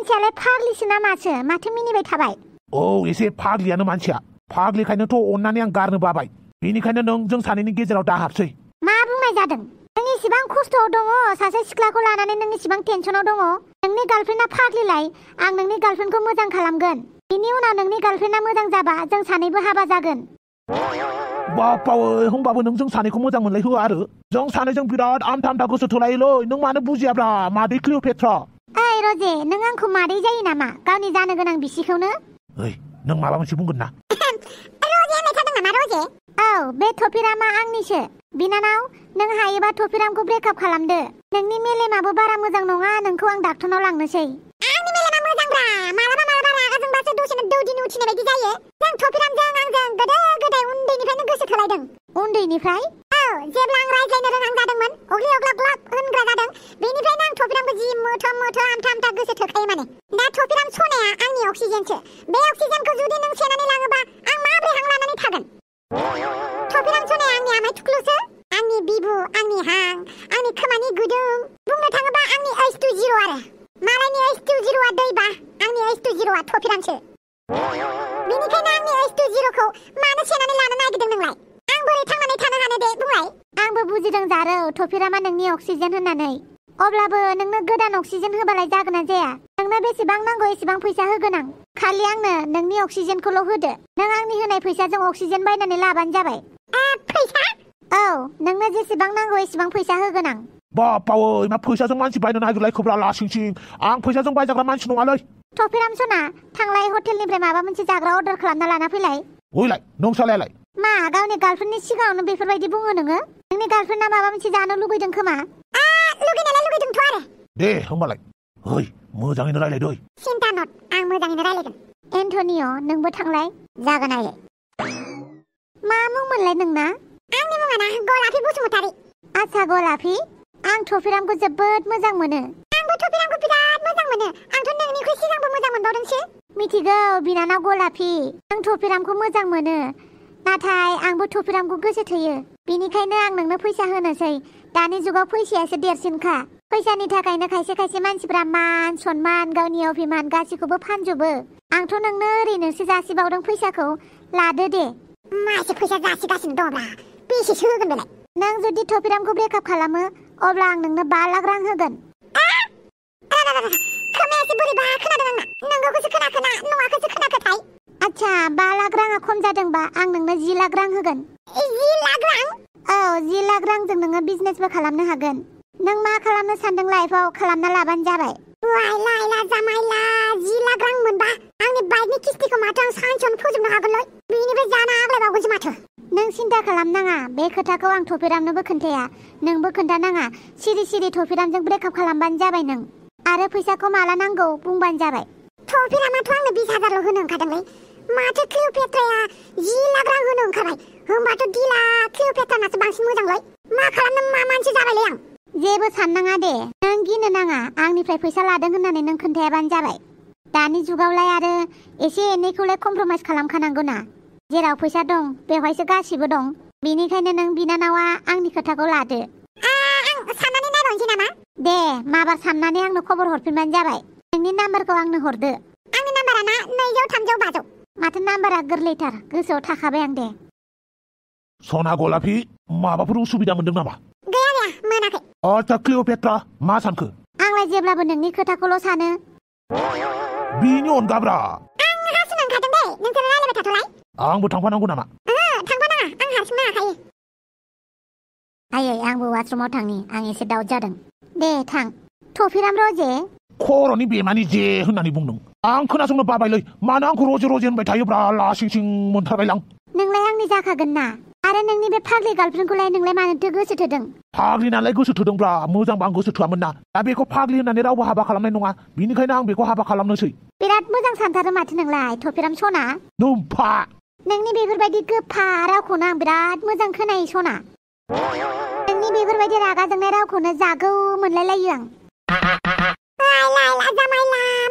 मानसियालाय फाग्लिसो ना माथो मिनिबाय थाबाय। औ एसे फाग्लियानो मानसिया। फाग्लिखायनोथ' अननानै आं गारनो बाबाय। बेनिखायनो नों जों सानैनि गेजेराव दाहाबसै। मा बुंनाय जादों? नों इसिबां खस्थ'आव दङ, सासे सिख्लाखौ लानानै नों इसिबां टेनसनाव दङ। नोंनि गार्लफ्रेन्डआ फाग्लिलाय, आं नोंनि गार्लफ्रेन्डखौ मोजां खालामगोन। बिनि उनाव नोंनि गार्लफ्रेन्डआ मोजां जाबा जों सानैबो हाबा जागोन। बापावै होमबाबो नों जों सानैखौ मोजां मोनलाय होआ आरो? जों सानैजों बिराद आमथा आमथा गोसो थोलायोलै। नों मानो बुजियाब्रा मादै क्लिअपेट्रा? ओइ रजे, नों आंखौ मादै जायो नामा गावनि जानो गोनां बिसिखौनो? ओइ नों माबा मोनसे बुंगोन ना? रजे मेथादों नामा रजे? औ बे टपिरामा आंनिसो। बिनानाव, नों हायोबा टपिरामखौ ब्रेकआप खालामदो। नोंनि मेलेमाबो बारा मोजां नङा, नोंखौ आं डाक्टरनाव लांनोसै। आंनि मेलेमा मोजांब्रा, मालाबा रागा जोंबासो दसेनो दौदिनि उथिनाय बायदि जायो। जों टपिरामजों आंजों गोदो गोदाय उन्दैनिफ्रायनो गोसो थोलायदों। उन्दैनिफ्राय? औ, जेब्ला आं रायज्लायनो रोंहां जादोंमोन, अग्लि अग्लाब ग्लाब होनग्रा जादों, बेनिफ्रायनो आं टपिरामखौ जि मोथो आमथा आमथा गोसो थोखायो माने। दा टपिराम सनाया आंनि अक्सिजेनसो। बे अक्सिजेनखौ जुदि नों सेनानै लाङोबा आं माब्रै हां लानानै थागोन? टपिराम सनाया आंनि आमाय थुख्लुसो, आंनि बिबु, आंनि हां, आंनि खोमानि गुदुं। बुंनो थाङोबा आंनि H2 आरो। मालायनि H2 दैबा, आंनि H2 टपिरामसो। बेनिखायनो आंनि H2 खौ मानो सेनानै लानो नागिरदों नोंलाय? आं बोरै थांनानै थानो हानो दे बुंलाय? आंबो बुजिदों जारौ, टपिरामा नोंनि अक्सिजेन होननानै। अब्लाबो नोंनो गोदान अक्सिजेन होबालाय जागोन ना जाया? नोंनो बेसेबां नांगौ एसेबां फैसा होगोन आं। खालि आंनो नोंनि अक्सिजेनखौल' होदो। नों आंनि होनाय फैसाजों अक्सिजेन बायनानै लाबानो जाबाय। फैसा? औ, नोंनो जेसेबां नांगौ एसेबां फैसा होगोन आं। बापावै मा फैसाजों मानसि बायनो नागिरलायखोब्रा लासिंसिं। आं फैसाजों बायजाग्रा मानसि नङालै। टपिराम सना, थांलाय हटेलनिफ्राय माबा मोनसे जाग्रा अर्डार खालामना लाना फैलाय। ओइलाय नोंसालायालाय? मा गावनि गार्लफ्रेन्डनि सिगाङावनो बेफोरबायदि बुङो नोङो? नोंनि गार्लफ्रेन्डआ माबा मोनसे जानो लुबैदों खोमा? लुगैनायालाय लुगैदोंथ' आरो। दे होमबालाय। ओइ मोजाङैनो रायलायदो। सिन्था नट, आं मोजाङैनो रायलायगोन। एन्टनिय' नोंबो थांलाय। जागोन आयै। मा मुंमोनलाय नोंना? आंनि मुङाना गलापि बसुमतारी। आच्छा गलापि, आं टपिरामखौ जोबोद मोजां मोनो। आंबो टपिरामखौ बिराद मोजां मोनो। आंथ' नोंनिख्रुइ सिगांबो मोजां मोनबावदोंसो। मिथिगौ बिनानाव गलापि, आं टपिरामखौ मोजां मोनो। नाथाय आंबो टपिरामखौ गोसो थोयो। बेनिखायनो आं नोंनो फैसा होनोसै। दानि जुगाव फैसायासो देरसिनखा। फैसानि थाखायनो खायसे मानसिफ्रा मान सनमान, गावनि अभिमान गासिखौबो फानजोबो। आंथ' नोंनो ओरैनोसो जासिबावदों फैसाखौ। लादो दे। मासे फैसा जासिगासिनो दंब्रा, बेसेसो होगोन बेलाय? नों जुदि टपिरामखौ ब्रेकआप खालामो, अब्ला आं नोंनो 5 लाख रां होगोन। खोमायासो बोरैबा खोनादों आंना। नोंगौखौसो खोनाखो ना नङाखौसो खोनाखोथाय? आच्छा, 5 लाख राङा खम जादोंबा आं नोंनो 10 लाख रां होगोन। 10 लाख रां? औ, 10 लाख रांजों नोङो बिजनेसबो खालामनो हागोन। नों मा खालामनो सानदों लाइफआव खालामना लाबानो जाबाय। लायला जामायला, 10 लाख रां मोनबा आंनि बाइकनि किस्तिखौ माथो आं सानसेयावनो फोजोबनो हागोनलै। बेनिफ्राय जाना आग्लायबावगोनसो माथो। नों सिन्था खालामनाङा, बे खोथाखौ आं टपिरामनोबो खोन्थाया। नोंबो खोन्थानाङा। सिरि टपिरामजों ब्रेकआप खालामबानो जाबाय नों। आरो फैसाखौ माला नांगौ बुंबानो जाबाय। टपिरामाथ' आंनो 20,000ल' होनो ओंखारदोंलै। माथो क्लिअपेट्राया 10 लाख रां होनो ओंखारबाय। होमबाथ' दिला क्लिअपेट्रानासो बांसिन मोजांलै। मा खालामनो मा मानसि जाबायलै आं। जेबो साननाङा दे, नों गिनो नाङा। आंनिफ्राय फैसा लादों होननानै नों खोन्थायाबानो जाबाय। दानि जुगावलाय आरो एसे एनैखौलाय कमप्रमाइस खालामखानांगौ ना। जेराव फैसा दं बेवहायसो गासिबो दं। बेनिखायनो नों बिनानावा आंनि खोथाखौ लादो। आं साननानै नायबावनोसै नामा? दे, माबार साननानै आंनो खबर हरफिनबानो जाबाय। नोंनि नाम्बारखौ आंनो हरदो। आंनि नाम्बारा ना 200 300 500। माथो नाम्बारा गोरलैथार, गोसोआव थाखाबाय आं दे। सना गलापि, माबाफोर उसुबिदा मोनदों नामा? गैया मोनाखै। आच्छा क्लिअपेट्रा, मा सानखो? आंलाय जेब्लाबो नोंनि खोथाखौल' सानो। बिनि अनगाब्रा। आं हासुनो ओंखारदों दे, नोंसोर रायलायबाय थाथ'लाय। आंबो थांफानांगौ नामा? थांफानाङा, आं हारसिंनो हाखायो। आयै, आंबो वाशरुमाव थांनि, आं एसे दाउट जादों। दे थां। टपिराम रजे। खर'नि बेमानि जे होननानै बुंदों। आं खोनासंनो बाबायलै। मानो आंखौ रजे होनबाय थायोब्रा, लासिंसिं मोनथारबायलां। नोंलाय आंनि जाखागोन ना। आरो नोंनि बे फाग्लि गार्लफ्रेन्डखौलाय नोंलाय मानोथो गोसो थोदों? फाग्लि नालाय गोसो थोदोंब्रा, मोजांबा आं गोसो थोआमोन ना। दा बेखौ फाग्लि होननानै रावबो हाबा खालामनाय नङा। बेनिखायनो आं बेखौ हाबा खालामनोसै। बिराद मोजां सानथारो माथो नोंलाय टपिराम सना। नोमफा। नोंनि बेफोरबायदि गोफा रावखौनो आं बिराद मोजां खोनायो सना। नोंनि बेफोरबायदि रागा जोंनाय रावखौनो जागौ मोनलायलायो आं।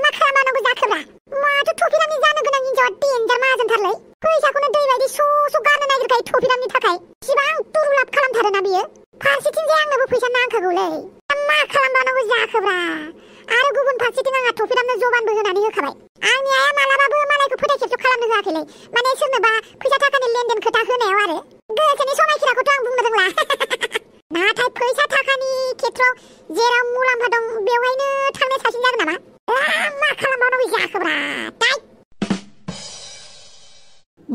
मा खालामनांगौ जाखोब्रा? माथो टपिरामनि जानो गोनां हिनजावा डेन्जार माहाजोनथारलै। फैसाखौनो दै बायदि स' गारनो नागिरखायो टपिरामनि थाखाय। इसिबां दुर्लाभ खालामथारोना बियो। फारसेथिंजाय आंनोबो फैसा नांखागौलै। मा खालामबावनांगौ जाखोब्रा? आरो गुबुन फारसेथिं आंहा टफिरामनो जबानबो होनानै होखाबाय आंनि आइया मालाबाबो मालायखौ फोथाय खेबस' खालामनो होआखैलै माने सोरनोबा फैसा थाखानि लेनदेन खोथा होनायाव आरो गोसोनि समायखिराखौथ' आं बुंनो रोंला नाथाय फैसा थाखानि खेथ्रआव जेराव मुलाम्फा दं बेवहायनो थांनाय साबसिन जागोन नामा मा खालामबावनांगौ जाखोब्रा दाय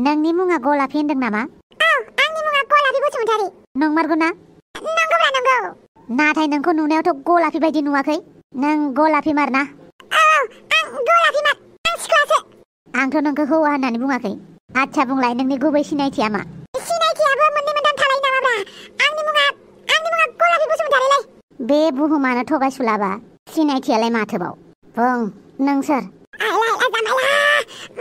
नोंनि मुङा गलाफि होनदों नामा औ आंनि मुङा गलाफि बसुमतारी नंमारगौ ना नंगौब्रा नंगौ नाथाय नोंखौ नुनायावथ' गलाफि बायदि नुवाखै नों गलाफि मारना औ आं गलाफि मार आं सिख्लासो आंथ' नोंखौ हौवा होननानै बुङाखै आच्छा बुंलाय नोंनि गुबै सिनायथिया मा सिनायथियाबो मोननै मोनथाम थालायो नामाब्रा आंनि मुङा गलाफि बसुमतारीलै बे बुहुमानो थगायसुलाबा सिनायथियालाय माथोबाव बुं नों सोर आइलाय जामायला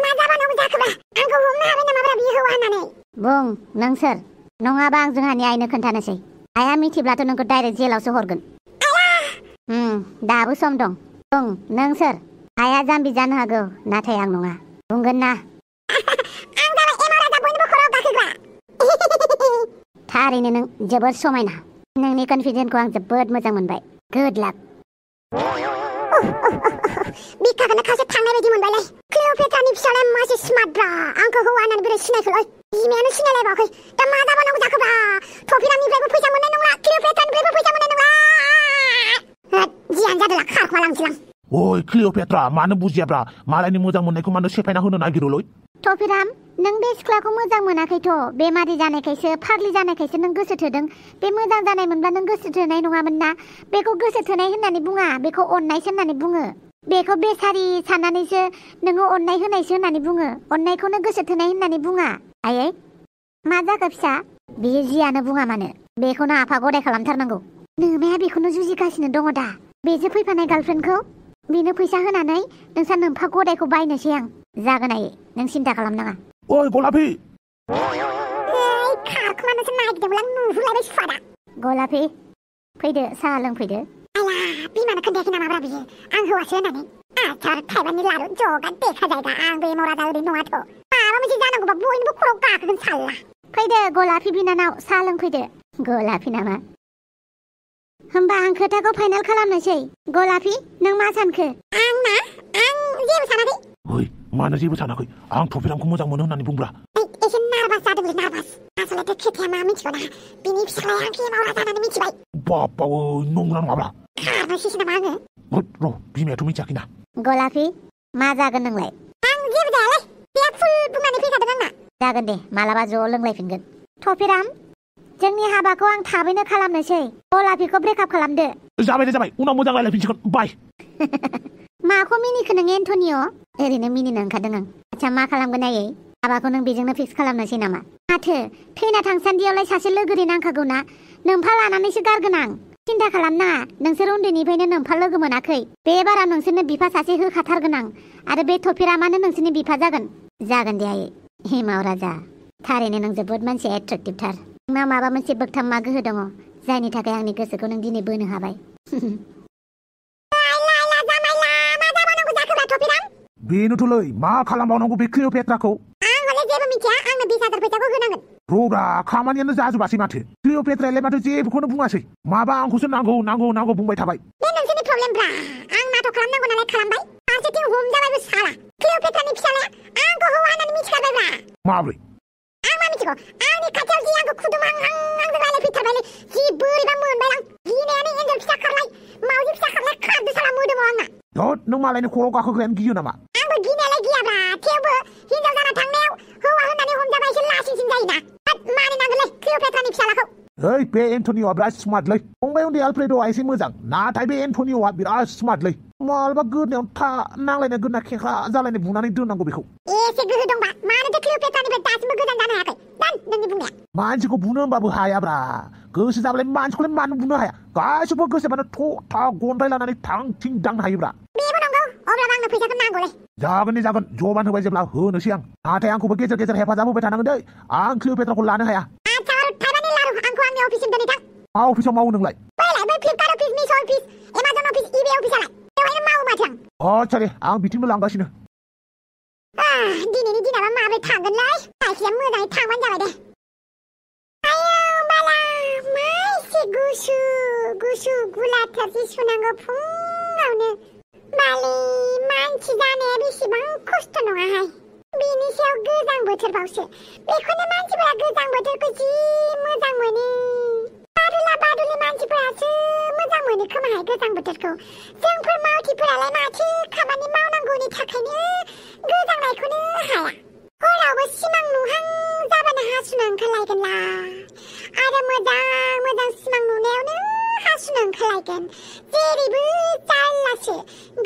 मा जाबानांगौ जाखोब्रा आंखौ हमनो हाबाय नामाब्रा बियो हौवा होननानै बुं नों सोर नङाबा आं जोंहानि आइनो खोन्थानोसै आइया मिथिब्लाथ' नोंखौ डाइरेक्ट जेलावसो हरगोन दाबो सम दं बुं नों सोर आइया जाम्बि जानो हागौ नाथाय आं नङा बुंगोन ना आं जाबाय एमाव राजा बयनिबो खर'आव गाखोग्रा थारैनो नों जोबोद समायना नोंनि कनफिडेन्सखौ आं जोबोद मोजां मोनबाय गुड लाक बिखाखौनो खावसे थांनाय बायदि मोनबायलै क्लिअपेट्रानि फिसालाया मासे स्मार्टब्रा आंखौ हौवा होननानै बोरै सिनायखोलै बिमायानो सिनायलायबावाखै दा मा जाबावनांगौ जाखोब्रा टफिरामनिफ्रायबो फैसा मोननाय नंला क्लिअपेट्रानिफ्रायबो फैसा मोननाय नंला जियानो जादोला खारखुमालांसैलां ओइ क्लिअपेट्रा मानो बुजियाब्रा मालायनि मोजां मोननायखौ मानो सेफायना होनो नागिरोलै टफिराम नों बे सिख्लाखौ मोजां मोनाखैथ' बेमारि जानायखायसो फाग्लि जानायखायसो नों गोसो थोदों बे मोजां जानाय मोनब्ला नों गोसो थोनाय नङामोन ना बेखौ गोसो थोनाय होननानै बुङा बेखौ अननायसो होननानै बुङो बेखौ बेसारि साननानैसो नोङो अननाय होनायसो होननानै बुङो अननायखौनो गोसो थोनाय होननानै बुङा आयै मा जाखो फिसा बियो जियानो बुङा मानो बेखौनो आफा गदाय खालामथारनांगौ नोमाया बेखौनो जुजिगासिनो दङ दा बेजो फैफानाय गार्लफ्रेन्डखौ बेनो फैसा होनानै नोंसा नोम्फा गदायखौ बायनोसै आं जागोन आयै नों सिन्था खालामनाङा ओइ गलाफि खारखुमानोसो नागिरदोंमोन नुहुरलायबाय सुवादा गलाफि फैदो साहा लोंफैदो आला बिमानो खोन्थायाखै नामाब्रा बियो आं हौवासो होननानै आचार थाइबानि लारु जगा देखा जायगा आंबो एमाव राजा ओरैनो नङाथ' माबा मोनसे जानांगौबा बयनिबो खर'आव गाखोगोन साल्ला फैदो गलाफि बिनानाव साहा लोंफैदो गलाफि नामा होमबा आं खोथाखौ फाइनाल खालामनोसै गलाफि नों मा सानखो आं जेबो सानाखै ओइ मानो जेबो सानाखै आं टफिरामखौ मोजां मोनो होननानै बुंब्रा एसे नार्भास जादोंलै नार्भास आसलथे खोथाया मा मिथिगौ ना बिनि फिसालाया आंखौ एमाव राजा होननानै मिथिबाय बाबा नंगौना नङाब्रा खारनोसैसो नामा आङो र' बिमायाथ' मिथियाखैना गलाफि मा जागोन नोंलाय आं जेबो जायालै बे फुल बुंनानै फैखादों आंना जागोन दे मालाबा ज' लोंलायफिनगोन टफिराम जोंनि हाबाखौ आं थाबैनो खालामनोसै गलाफिखौ ब्रेकआप खालामदो जाबाय उनाव मोजां रायलायफिनसिगोन बाय माखौ मिनिखो नों एन्टनिय ओरैनो मिनिनो ओंखारदों आं आच्छा मा खालामगोन आयै हाबाखौ नों बेजोंनो फिक्स खालामनोसै नामा माथो थैना थांसान्दियावलाय सासे लोगोरि नांखागौ ना नोम्फा लानानैसो गारगोन आं सिन्था खालामनाङा नोंसोर उन्दैनिफ्रायनो नोम्फा लोगो मोनाखै बे बारा नोंसोरनो बिफा सासे होखाथारगोन आं आरो बे टफिरामानो नोंसोरनि बिफा जागोन दे आयै एमाव राजा थारैनो नों जोबोद मानसिया एट्रेक्टिभथार नोंनाव माबा मोनसे बोगथामा गोहो दङ जायनि थाखाय आंनि गोसोखौ नों दिनै बोनो हाबाय बेनोथ'लै मा खालामबावनांगौ बे क्लिअपेट्राखौ आं हले जेबो मिथिया आंनो 20,000 फैसाखौ होनांगोन र'ब्रा खामानियानो जाजोबासै माथो क्लिअपेट्रायालाय माथो जेबोखौनो बुङासै माबा आंखौसो नांगौ बुंबाय थाबाय बे नोंसोरनि प्रब्लेमब्रा आं नाटक खालामनांगौ नालाय खालामबाय फारसेथिं हमजाबायबो साला क्लिअपेट्रानि फिसालाया आंखौ हौवा होननानै मिथिखाबायब्रा माब्रै आं मा मिथिगौ आंनि खाथियाव जि आंखौ खुदुमांहां आंजों रायलायफैथारबायलै जि बोरैबा मोनबाय आं गिनायानो एन्जर फिसा खारलाय मावजि फिसा खारलाय खारदो साला मोदोमाव आंना नों मालायनि खर'आव गाखोग्रायानो गियो नामा आंबो गिनायालाय गियाब्रा थेवबो हिनजाव जाना थांनायाव हौवा होननानै हमजाबा एसे लासिंसिन जायोना मानिनांगोनलै क्लिअपेट्रानि फिसालाखौ ओइ बे एन्टनिय'आ बिराद स्मार्टलै फंबाय उन्दै आलफ्रेड'आ एसे मोजां नाथाय बे एन्टनिय'आ बिराद स्मार्टलै मालाबा गोदनायाव नांलायनाय गोदना खेख्रा जालायनाय बुनानै दोननांगौ बेखौ एसे गोहो दंबा मानोथो क्लिअपेट्रानिफ्राय दासिमबो गोजान जानो हायाखै दान नोंनि बुंनाया मानसिखौ बुनो होनबाबो हायाब्रा गोसो जाबालाय मानसिखौलाय मानो बुनो हाया गासिबो गोसोबानो था गन्दाय लानानै थां थिं दांनो हायोब्रा बेबो नंगौ अब्लाबो आंनो फैसाखौ नांगौलै जागोन जबान होबाय जेब्ला होनोसै आं नाथाय आंखौबो गेजेर हेफाजाब होबाय थानांगोन दै आं क्लिअपेट्राखौ लानो हाया आच्छा थाइबानि लारु आंखौ आंनि अफिससिम दोनै थां मा अफिसाव मावो नोंलाय बैलाय बै फ्लिपकार्ट अफिस मिस अफिस एमाजन अफिस इबे अफिसालाय बेवहायनो मावो माथो आं आच्छा दे आं बिथिंनो लांगासिनो दिनैनि दिनाबा माबोरै थांगोनलै जायखिजाया मोजाङै थांबानो जाबाय दे आयौ बाला मा एसे गुसु गुलाथारसि सुनांगौ फुङावनो बालि मानसि जानाया बेसेबां खस्थ' नङाहाय बेनि सायाव गोजां बोथोरबावसो बेखौनो मानसिफोरा गोजां बोथोरखौ जि मोजां मोनो बादुला बादुलि मानसिफोरासो मोजां मोनो खोमाहाय गोजां बोथोरखौ जोंफोर मावथिफोरालाय माथो खामानि मावनांगौनि थाखायनो गोजांनायखौनो हाया हरावबो सिमां नुहां जाबानो हासुनो ओंखारलायगोनला आरो मोजां मोजां सिमां नुनायावनो हासुनो ओंखारलायगोन जेरैबो जारलासो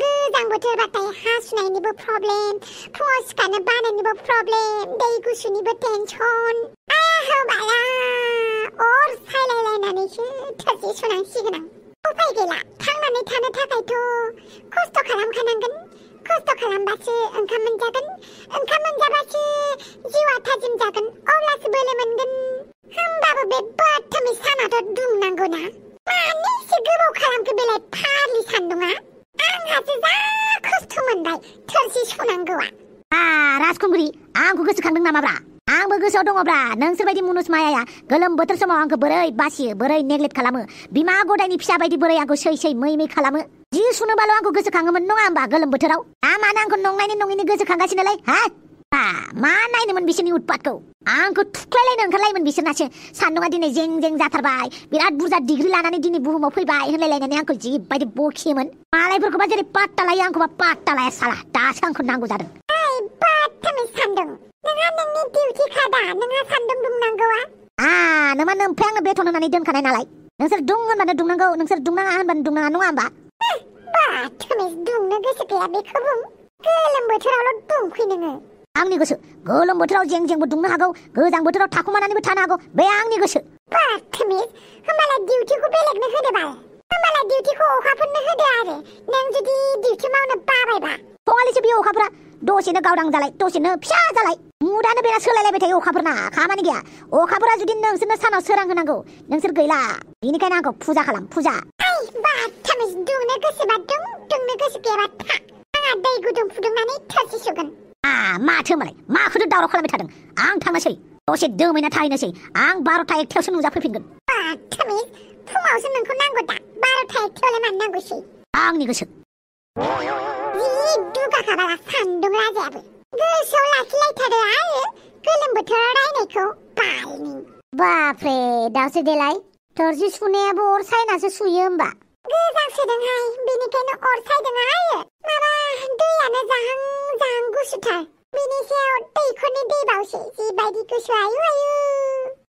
गोजां बोथोरबाथाय हासुनायनिबो प्रब्लेम फुङाव सिखारनो बानायनिबो प्रब्लेम दै गुसुनिबो टेनसन बाया अर सायलायलायनानैसो थोरसि सुनांसिगोन आं उपाय गैला थांनानै थानो थाखायथ' खस्थ' खालामखानांगोन खस्थ' खालामबासो ओंखाम मोनजागोन ओंखाम मोनजाबासो जिउआ थाजिम जागोन अब्लासो बोलो मोनगोन होमबाबो बे बोथोरनि सानाथ' दुंनांगौना मानो एसे गोबाव खालामखो बेलाय फाग्लि सान्दुङा आंहासो जा खस्थ' मोनबाय थोरसि सुनांगौआ राजखुंग्रि आंखौ गोसोखांदों नामाब्रा आंबो गोसोआव दङब्रा नोंसोरबायदि मुनुस मायाया गोलोम बोथोर समाव आंखौ बोरै बासियो बोरै नेग्लेक्ट खालामो बिमा गदायनि फिसा बायदि बोरै आंखौ सै मै खालामो जि सुनोबाल' आंखौ गोसोखाङोमोन नङा होमबा गोलोम बोथोराव मानो आंखौ नंनायनि नङिनि गोसोखांगासिनोलाय मा नायनोमोन बिसोरनि उतपातखौ आंखौ थुख्लायलायनो ओंखारलायोमोन बिसोरनासो सान्दुङा दिनै जें जाथारबाय बिराद बुरजा डिग्री लानानै दिनै बुहुमाव फैबाय होनलायलायनानै आंखौ जिबायदि बखियोमोन मालायफोरखौबा जेरै पात्ता लायो आंखौबा पात्ता लाया साला दासो आंखौ नांगौ जादों सान्दुं नोंहा नोंनि डिउटि खादा नोंहा सान्दुं दुंनांगौआ नोमा नोमफाय आंनो बेथन होनानै दोनखानाय नालाय नोंसोर दुं होनबानो दुंनांगौ नोंसोर दुंनाङा होनबानो दुंनाङा नङा होमबा दुंनो गोसो गैया बेखौ बुं गोलोम बोथोरावल' दुंफै नोङो आंनि गोसो गोलोम बोथोराव जेंबो दुंनो हागौ गोजां बोथोराव थाखुमानानैबो थानो हागौ बे आंनि गोसो होमबालाय डिउटिखौ बेलेगनो होदो बाल होमबालाय डिउटिखौ अखाफोरनो होदो आरो नों जुदि डिउटि मावनो बाबायबा फङालिसो बे अखाफोरा दसेनो गावदां जालाय दसेनो फिसा जालाय मुदानो बेरा सोलायलायबाय थायो अखाफोरना खामानि गैया अखाफोरा जुदि नोंसोरनो सानाव सोरां होनांगौ नोंसोर गैला बेनिखायनो आंखौ फुजा खालाम फुजा दुंनो गोसोबा दुंनो गोसो गैयाबा था आंहा दै गुदुं फुदुंनानै थोरसि सुगोन माथो मालाय माखौथो दावराव खालामबाय थादों आं थांनोसै दसे दोमैना थाहैनोसै आं 12ता 1थायावसो नुजाफैफिनगोन फुङावसो नोंखौ नांगौ दा 12ता 1थायावलाय मानो नांगौसै आंनि गोसो दुगाखाबाला सान्दुं राजायाबो गोसोआव लाखिलायथारो आरो गोलोम बोथोराव रायनायखौ बालनि बाफ्रे दावसो देलाय थोरसि सुनायाबो अर सायनासो सुयो होमबा गोजांसोदोंहाय बेनिखायनो अर सायदों आरो माबा दैयानो जाहां गुसुथार बिनि सायाव दैखरनि दै बावसो जिबायदि गुसु आयु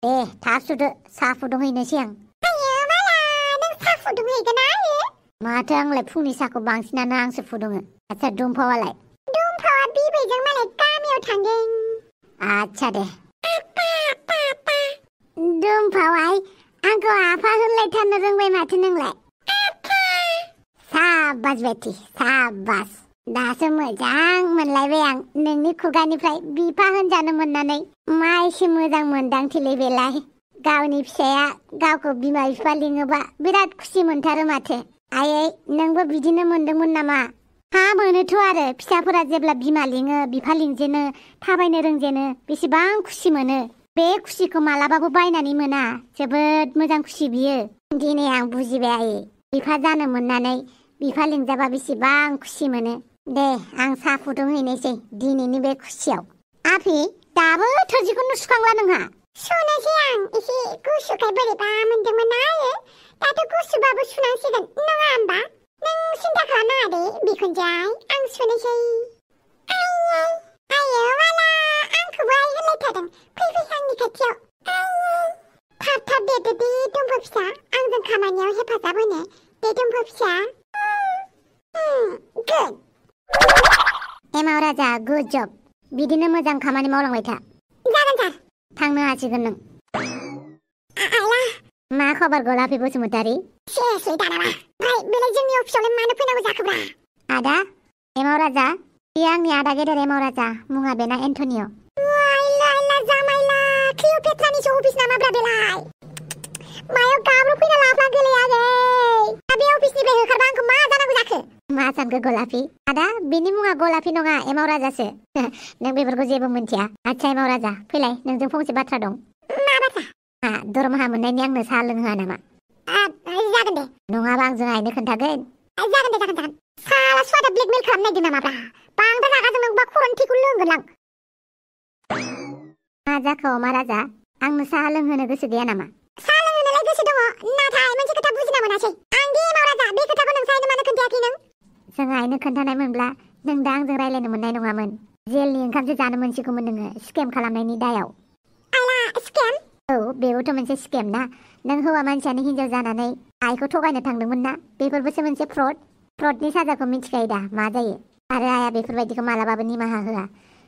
दे थाब सुदो साहा फुदुंहैनोसै आं माला नों साहा फुदुंहैगोन आरो माथो आंलाय फुंनि साहाखौ बांसिनानो आंसो फुदुङो आच्छा दुमफावालाय दुमफावा बिबैजों मालाय गामियाव थांदों आच्छा दे दुमफावाय आंखौ आफा होनलायथारनो रोंबाय माथो नोंलाय साबास बेटि साबास दासो मोजां मोनलायबाय आं नोंनि खुगानिफ्राय बिफा होनजानो मोननानै मा एसे मोजां मोनदांथिलै बेलाय गावनि फिसाया गावखौ बिमा बिफा लिङोबा बिराद खुसि मोनथारो माथो आयै नोंबो बिदिनो मोनदोंमोन नामा मोनोथ' आरो फिसाफोरा जेब्ला बिमा लिङो बिफा लिंजेनो थाबायनो रोंजेनो बेसेबां खुसि मोनो बे खुसिखौ मालाबाबो बायनानै मोना जोबोद मोजां खुसि बियो दिनै आं बुजिबाय आयै बिफा जानो मोननानै बिफा लिंजाबा बेसेबां खुसि मोनो दे आं साहा फुदुंहैनोसै दिनैनि बे खुसियाव आफि दाबो थोरसिखौनो सुखांला नोंहा सुनोसै आं एसे गुसुखाय बोरैबा मोनदोंमोन आरो दाथ' गुसुबाबो सुनांसिगोन नङा होमबा नों सिन्था खालामनाङा दे बिखुनजाय आं सुनोसै आयो माला आंखौबो आइ होनलायथारदों फै आंनि खाथियाव थाब देदो दे दुम्फा फिसा आंजों खामानियाव हेफाजाब होनो दे दुम्फा फिसा गुड एमाव राजा गुड जब बिदिनो मोजां खामानि मावलांबाय था जागोन सार थांनो हासिगोन नों आइला मा खबर गलापी बसुमतारी सेसै दानाबा ओमफ्राय बेलाय जोंनि अफिसावलाय मानो फैनांगौ जाखोब्रा आदा एमाव राजा बे आंनि आदा गेदेर एमाव राजा मुङा बेना एन्टनिय आइला जामाइला क्लिअपेट्रानिसो अफिस नामाब्रा बेलाय मायाव गाब्र फैना लाफ्ला गोलैयागै बे अफिसनिफ्राय होखारबा आंखौ मा जानांगौ जाखो मा सानखो गलापी आदा बेनि मुङा गलापी नङा एमाव राजासो नों बेफोरखौ जेबो मिन्थिया आच्छा एमाव राजा फैलाय नोंजों फंसे बाथ्रा दं मा बाथ्रा दरमाहा मोननायनि आंनो साहा लोंहोआ नामा जागोन दे नङाबा आंजों आइनो खोन्थागोन जागोन साला सुवादा ब्लेकमेल खालामनायदों नामाब्रा बांद्राय रागा जोंनोबा खर'नि थैखौ लोंगोनलां मा जाखो अमा राजा आंनो साहा लोंहोनो गोसो गैया नामा साहा लोंहोनोलाय गोसो दङ नाथाय मोनसे खोथा बुजिना मोनासै आं दि मावराजा बे खोथाखौ नोंसायनो मानो खोन्थायाखै नों जों आइनो खोन्थानायमोनब्ला नों दा आंजों रायलायनो मोननाय नङामोन जेलनि ओंखामसो जानो मोनसिगौमोन नोङो स्केम खालामनायनि दायाव आला स्केम औ बेबोथ' मोनसे स्केम ना नों हौवा मानसियानो हिन्जाव जानानै आइखौ थगायनो थांदोंमोन ना बेफोरबोसो मोनसे फ्रडनि साजाखौ मिथिखायो दा मा जायो आरो आइया बेफोरबायदिखौ मालाबाबो निमाहा होआ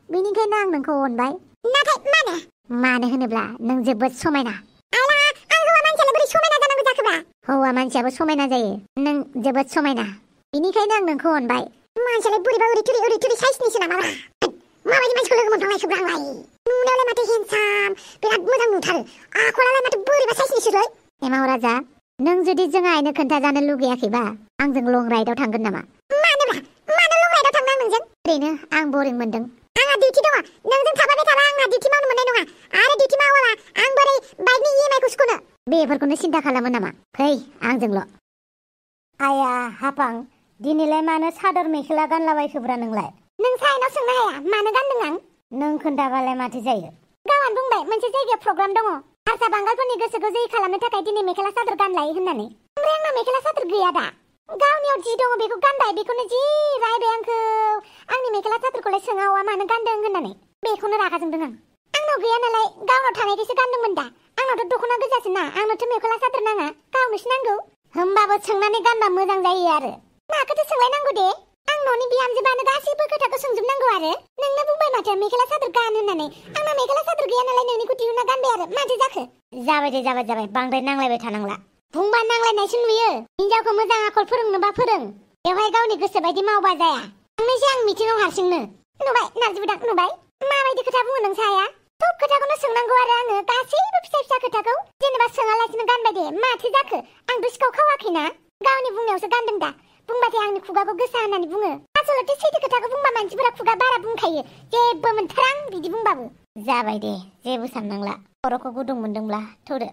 बेनिखायनो आं नोंखौ अनबाय नाथाय मानो होनोब्ला नों जोबोद समायना आला आं हौवा मानसियालाय बोरै समायना जानांगौ जाखोब्रा हौवा मानसियाबो समायना जायो नों जोबोद समायना बेनिखायनो आं नोंखौ अनबाय मानसियालाय बोरैबा ओरै थुरि साइसनिसो नामाब्रा माबायदि मानसिखौ लोगो मोनफ्लांनायसोब्रा आंलाय नुनायावलाय माथो हेन्डसाम बिराद मोजां नुथारो आखलालाय माथो बोरैबा साइसनिसोलै एमाव राजा नों जुदि जों आइनो खोन्थाजानो लुगैयाखैबा आंजों लं राइडआव थांगोन नामा मानो लं राइडआव थांनो आं नोंजों ओरैनो आं बरिं मोनदों आंहा डिउटि दङ नोंजों थाबाय थाबा आंहा डिउटि मावनो मोननाय नङा आरो डिउटि मावाबा आं बोरै बाइकनि इएमआइखौ सुख'नो बेफोरखौनो सिन्था खालामो नामा फै आंजोंल' आया हापां दिनैलाय मानो सादर मेखेला गानलाबायखोब्रा नोंलाय नों साइनाव सोंनो हाया मानो गानदों आं नों खोन्थाबालाय माथो जायो गावआनो बुंबाय मोनसे जायगायाव प्रग्राम दङ हारसा बांगालफोरनि गोसोखौ जै खालामनो थाखाय दिनै मेखेला सादर गानलायो होननानै ओमफ्राय आंनाव मेखेला सादर गैया दा गावनियाव जि दङ बेखौ गानबाय बेखौनो जि रायबाय आंखौ आंनि मेखेला सादरखौलाय सोङावा मानो गानदों होननानै बेखौनो रागा जोंदों आंनाव गैया नालाय गावनाव थानायखौसो गानदोंमोन दा आंनावथ' दख'ना गोजासो ना आंनावथ' मेखेला सादर नाङा गावनोसो नांगौ होमबाबो सोंनानै गानबा मोजां जायो आरो माखौथो सोंलायनांगौ दे आं न'नि बिहामजोबानो गासैबो खोथाखौ सोंजोबनांगौ आरो नोंनो बुंबाय माथो मेखेला सादर गान होननानै आंना मेखेला सादर गैया नालाय नोंनिखौ दिहुनना गानबाय आरो माथो जाखो जाबाय दे जाबाय बांद्राय नांलायबाय थानांला बुंबा नांलायनायसो नुयो हिन्जावखौ मोजां आखल फोरोंनोबा फोरों बेवहाय गावनि गोसो बायदि मावबा जाया थांनोसै आं मिथिङाव हारसिंनो नुबाय नारजि बुदां नुबाय माबायदि खोथा बुङो नों साया सब खोथाखौनो सोंनांगौ आरो आङो गासैबो फिसा खोथाखौ जेनेबा सोङालासिनो गानबाय दे माथो जाखो आंथ' सिखाव खावाखैना गावनि बुंनायावसो गानदों दा बुंबाथाय आंनि खुगाखौ गोसा होननानै बुङो आसलथे सैथो खोथाखौ बुंबा मानसिफोरा खुगा बारा बुंखायो जेबो मोनथारां बिदि बुंबाबो जाबाय दे जेबो साननांला खर'खौ गुदुं मोनदोंब्ला थौदो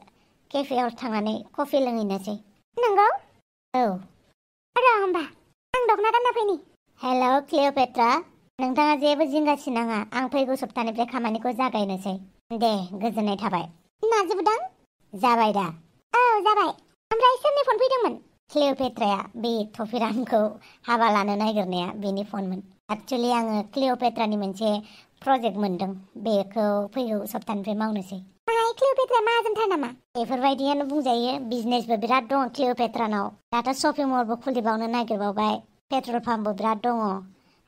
केफेआव थांनानै कफि लोंहैनोसै नंगौ औ र' होमबा आं दख'ना गानना फैनि हेलौ क्लिअपेट्रा नोंथाङा जेबो जिंगासिनाङा आं फैगौ सप्तानिफ्राय खामानिखौ जागायनोसै दे गोजोननाय थाबाय नारजि बुदां जाबाय दा औ जाबाय ओमफ्राय सोरनि फन फैदोंमोन क्लिअपेट्राया बे थफिरानखौ हाबा लानो नागिरनाया बेनि फनमोन एक्चुअलि आङो क्लिअपेट्रानि मोनसे प्रजेक्ट मोनदों बेखौ फैगौ सप्तानिफ्राय मावनोसै क्लिअपेट्राया माहाजोनथार नामा बेफोरबायदियानो बुंजायो बिजनेसबो बिराद दं क्लिअपेट्रानाव दाथ' शपिं मलबो खुलिबावनो नागिरबावबाय पेट्रल पाम्पबो बिराद दङ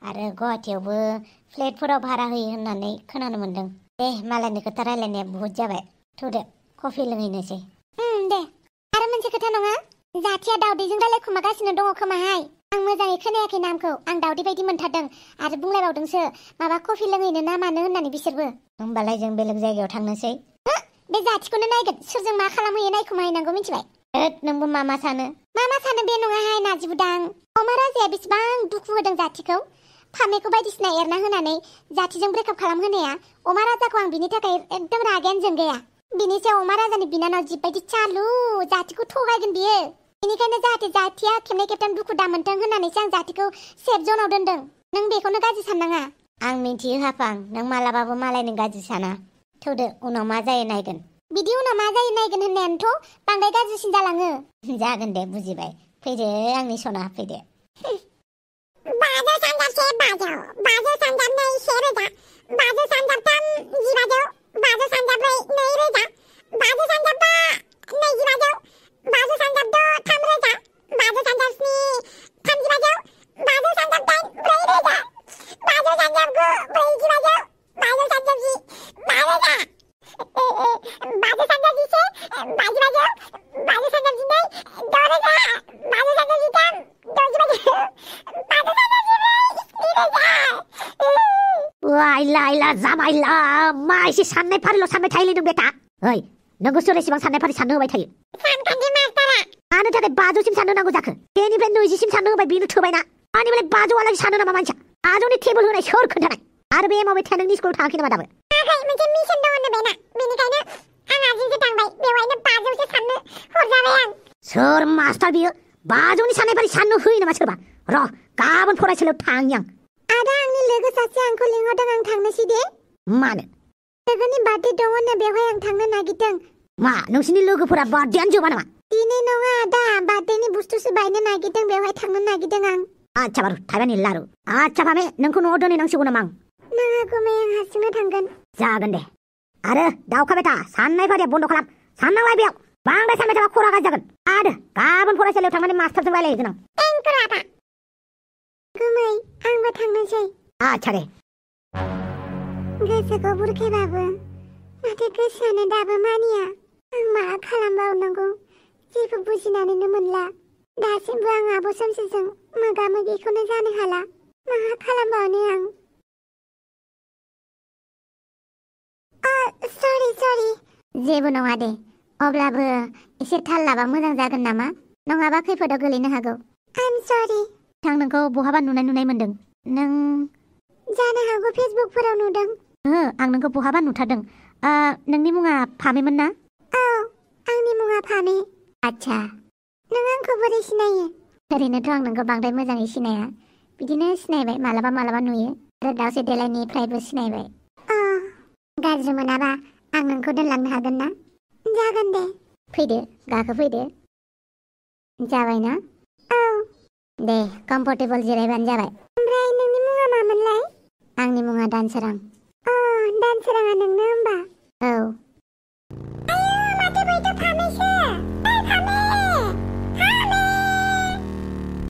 आरो गुवाहाटियावबो फ्लेटफोराव भारा होयो होननानै खोनानो मोनदों दे मालायनि खोथा रायलायनाया बुहुत जाबाय थौदो कफि लोंहैनोसै दे आरो मोनसे खोथा नङा जाथिया दावदैजों रायलायखुमागासिनो दङ खोमाहाय आं मोजाङै खोनायाखै नामखौ आं दावदै बायदि मोनथारदों आरो बुंलायबावदोंसो माबा कफि लोंहैनो ना मानो होननानै बिसोरबो होमबालाय जों बेलेग जायगायाव थांनोसै बे जाथिखौनो नायगोन सोरजों मा खालामहैयो नायखुमाहैनांगौ मिथिबाय नोंबो मा सानो बे नङाहाय नारजि बुदां अमा राजाया बेसेबां दुखु होदों जाथिखौ फामेखौ बायदिसिना एरना होनानै जाथिजों ब्रेकआप खालामहोनाया अमा राजाखौ आं बिनि थाखाय एकदम रागायानो जोंगाया बिनि सायाव अमा राजानि बिनानाव जिबायदि चालु जाथिखौ थगायगोन बियो बेनिखायनो जाहाथे जाथिया खेबनै खेबथाम दुखु दा मोनथों होननानैसो आं जाथिखौ सेफ जनाव दोनदों नों बेखौनो गाज्रि साननाङा आं मिन्थियो हाफां नों मालाबाबो मालायनि गाज्रि साना थौदो उनाव मा जायो नायगोन बिदि उनाव मा जायो नायगोन होननायानोथ' बांद्राय गाज्रिसिन जालाङो जागोन दे बुजिबाय फैदो आंनि सना फैदो बाजौ सानजाबसे बाजौ सानजाबनै 1000 बाजौ सानजाबथाम 2000 बाजौ सानजाब्रै 2000 बाजौ सानजाबबा 2500 बाजौ सानजाबद' 3000 बाजौ सानजाबस्नि 3500 बाजौ सानजाबदाइन 4000 बाजौ सानजाबगु 4000 बाजौ सानजाबजि 10000 बाजौ सानजाबजिसे 22000 बाजौ सानजाबजिनै 6000 बाजौ सानजाबजिथाम 60000 बाजौ सानजाबजिब्रै 7000 वाइला जाबायला मा एसे साननाय फारिल' सानबाय थायोलै नों बेटा ओइ नोंखौ सोर एसेबां साननाय फारि साननो होबाय थायो सानखान्थि मास्टारा मानो थाखाय 500सिम साननो नांगौ जाखो 10निफ्राय 20सिम साननो होबाय बेनो थोबायना मानिबालाय 500आलागै सानो नामा मानसिया 500नि टेबोल होनाय सोर खोन्थानाय आरो बे माबे नोंनि स्कुलाव थाङाखै नामा दाबो मोनसे मिशन दङ बेना बेनिखायनो आं आजिंसो थांबाय बेवहायनो 500सो साननो हरजाबाय आं सोर मास्टार बियो बाजौनि साननायबादि साननो होयो नामा सोरबा र' गाबोन फरायसालियाव थांनि आं आदा आंनि लोगो सासे आंखौ लिंहरदों आं थांनोसै दे मानो लोगोनि बार्थडे दङनो बेवहाय आं थांनो नागिरदों मा नोंसिनि लोगोफोरा बार्थडेआनो जोबा नामा दिनै नङा आदा बार्थडेनि बुस्थुसो बायनो नागिरदों बेवहाय थांनो नागिरदों आं आच्छा बारु थाइबानि लारु आच्छा फामे नोंखौ न'आव दोनहैनांसिगौ नामा आं नाङा गुमै आं हारसिंनो थांगोन जागोन दे आरो दावखाबाय था साननाय फारिया बन्द' खालाम साननांलाय बेयाव बांद्राय सानबाय थाबा खरा गाज्रि जागोन आरो गाबोन फरायसालियाव थांनानै मास्टारजों रायलायहैगोन आं थेंक इउ आदा गुमै आंबो थांनोसै आच्छा दे गोसोखौ बुरखायबाबो नाथाय गोसोआनो दाबो मानिया आं मा खालामबावनांगौ जेबो बुजिनानैनो मोनला दासिमबो आं आब' सोमसिजों मोगा मोगिखौनो जानो हाला मा खालामबावनो आं सरि जेबो नङा दे अब्लाबो एसे थाल लाबा मोजां जागोन नामा नङाबा खैफोदाव गोलैनो हागौ आइम सरि आं नोंखौ बहाबा नुनाय मोनदों नों जानो हागौ फेसबुकफोराव नुदों आं नोंखौ बहाबा नुथारदों नोंनि मुङा फामेमोन ना औ आंनि मुङा फामे आच्छा नों आंखौ बोरै सिनायो ओरैनोथ' आं नोंखौ बांद्राय मोजाङै सिनाया बिदिनो सिनायबाय मालाबा नुयो आरो दावसे देलायनिफ्रायबो सिनायबाय गाज्रि मोनाबा आं नोंखौ दोनलांनो हागोन ना जागोन दे फैदो गाखोफैदो जाबाय ना औ दे कम्फर्टेबल जिरायबानो जाबाय ओमफ्राय नोंनि मुङा मामोनलाय आंनि मुङा दानसोरां दानसोराङा नोंनो होमबा औ आयौ माथो बैथ' फामेसो फामे